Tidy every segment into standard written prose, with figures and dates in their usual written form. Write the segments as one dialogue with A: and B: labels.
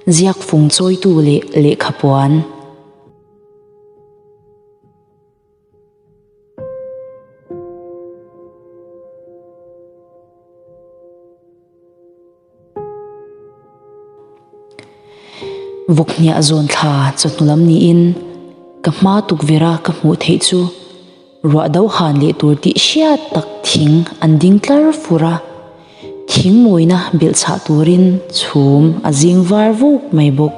A: Ziak fung chawitu leh lehkhapuan. Vawkhniah zawn thla chawhnu lam niin ka hma tukverh a ka hmuh theih chu ruah do han leh tur tih hriat tak thing an ding tlar fur a, thing mawina belh chhah turin chhum a zing var vuk mai bawk.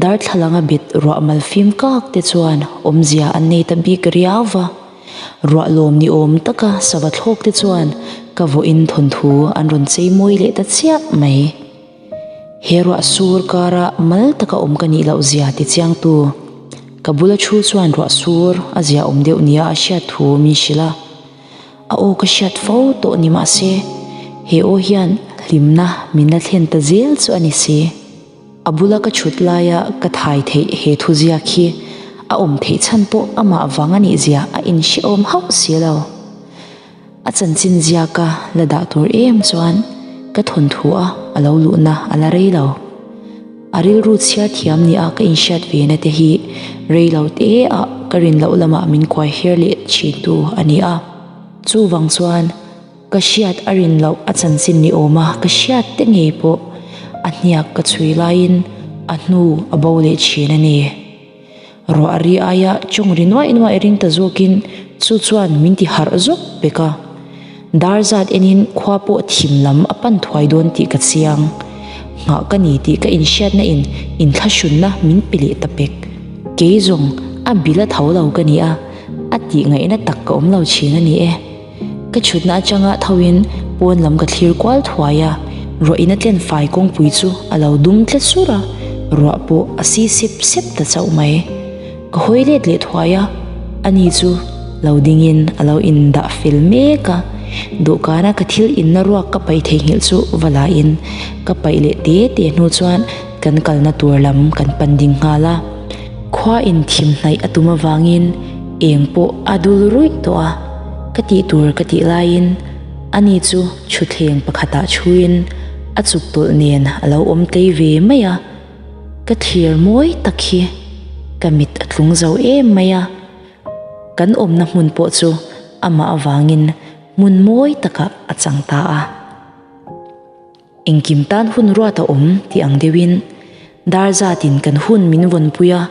A: Darthlalanga bet ruah mal fim kak te chuan awmzia an nei ta bik riau va. Ruah lawm ni awm taka sava thlawk te chuan ka vawiin thawnthu an rawn chei mawi leh ta chiah mai. He ruah sur kara mal taka awm ka nih loh zia ti chiang tu ka bula thu chuan ruah sur a zia awm deuh nia a hriat thu min hrilh a. A aw ka hriat fo tawh ni mah se he aw hian hlimna min la thlen ta zel chu a ni si. A bula ka chhut laia ka thai theih he thuziak hi a awm theih chhan pawh amah vang a nih zia a inhrehawm hauh si lo. A chanchin ziaka la dah tur em chuan ka thawnthu a a lo luhna a la rei lo. A rilru chhiar thiam nia ka inhriat ve na te hi rei lo te ah ka rin loh lamah min kuai her leh thin tu a ni a. Chuvang chuan. Ka hriat a rin loh a chanchin ni awm a, ka hriat te ngei pawh a hniak ka chhui laiin a hnu a bo leh thin a ni. Ruah a ri aia chawng ri nuaih nuaih ring ta zawkin chu chuan min ti harh zawk pek a. Dar zat enin khua pawh thim lam a pan thuai dawn tih ka chiang. Nghah ka ni tih ka inhriatna in inthlahrunna min pe leh ta pek. Kei zawng a bil a tho lo ka ni a, a tih ngaihna tak ka awm lo thin a ni e. Ka chhutna atanga thoin pawn lam ka thlir kual thuai a, ruah in a tlen fai kawngpui chu a lo dum tlat sur a, ruah pawh a si sep sep ta chauh mai. Ka hawi let leh thuai a, ani chu lo dingin a lo indah fel mek a, dawhkana ka thil inna ruak ka paih theihnghilh chu va la in ka paih leh te te hnu chuan kan kalna tur lam kan pan ding nghal a. Khua in thim hnaih a tum avangin eng pawh a dul ruih tawh a, ka tih tur ka tih laiin ani chu thutthleng pakhatah thuin a chuk tawlh nen a lo awm tlei ve mai a, ka thlir mawi tak hi ka mit a tlung zo em mai a, kan awmna hmun pawh chu amah avangin hmun mawi takah a chang ta a. Engkim tan hun ruat a awm tih ang deuhin dar zatin kan hun min vawnpui a,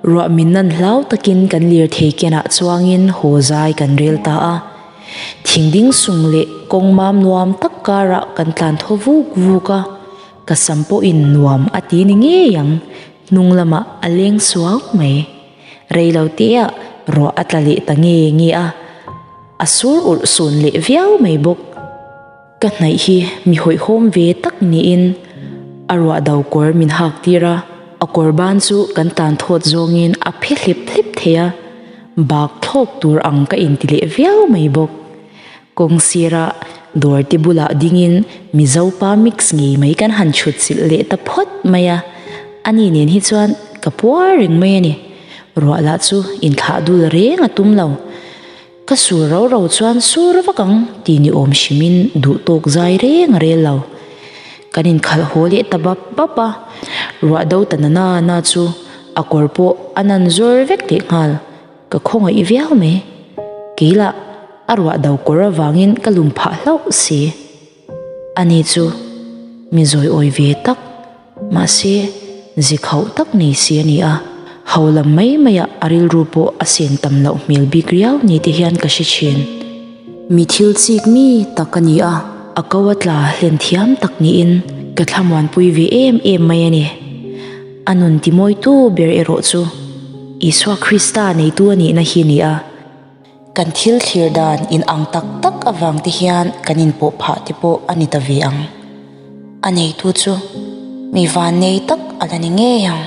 A: ruah min nan hlau takin kan lirthei kenah chuangin haw zai kan rel ta a. Thing ding sung leh kawng mam nuam tak karah kan tlan thaw vuk vuk a, ka sam pawhin nuam a ti ni ngei ang, hnung lamah a leng suau mai. Reilo teah ruah a tla leh ta nge nge a, a sur ulh sun leh viau mai bawk. Ka hnaih hi mi hawihhawm ve tak niin a ruah do kawr min hak tir a, a kawr ban chu kan tan thawt zawngin a phe hlep hlep thei a, bak thlawk tur ang ka inti leh viau mai bawk. Kawng sira dawr te bulah dingin Mizopa mix ngei mai kan han chhut chilh leh ta phawt mai a, ani nen hi chuan ka puar reng mai a ni. Ruah lah chu inthlah dul reng a tum lo. Ka sur ro ro chuan sur vak ang tih ni awm hrimin duh tawk zai reng a rel lo. Kan inkhalh haw leh ta bap bap a, ruah do ta na na na chu a kawr pawh a nan zawr vek leh nghal. Ka khawngaih viau mai. Kei lah a ruah do kawr avangin ka lum phah hlauh si. Ani chu mi zawiawi ve tak. Mahse, zikhauh tak nei si a ni a, ho lam mai maiah a rilru pawh a sen tam loh hmel bik riau ni te hian ka hre thin. Mi thil chik mi tak a ni a, a ko a tla hlen thiam tak niin ka thlamuanpui ve em em mai a ni. A nun timawitu ber erawh chu Isua Krista neitu a nihna hi a ni a. Kan thil thlir dan in ang tak tak avang te hian kan inpawh phah te pawh a ni ta ve ang. A neitu chu mi vannei tak a la ni ngei ang.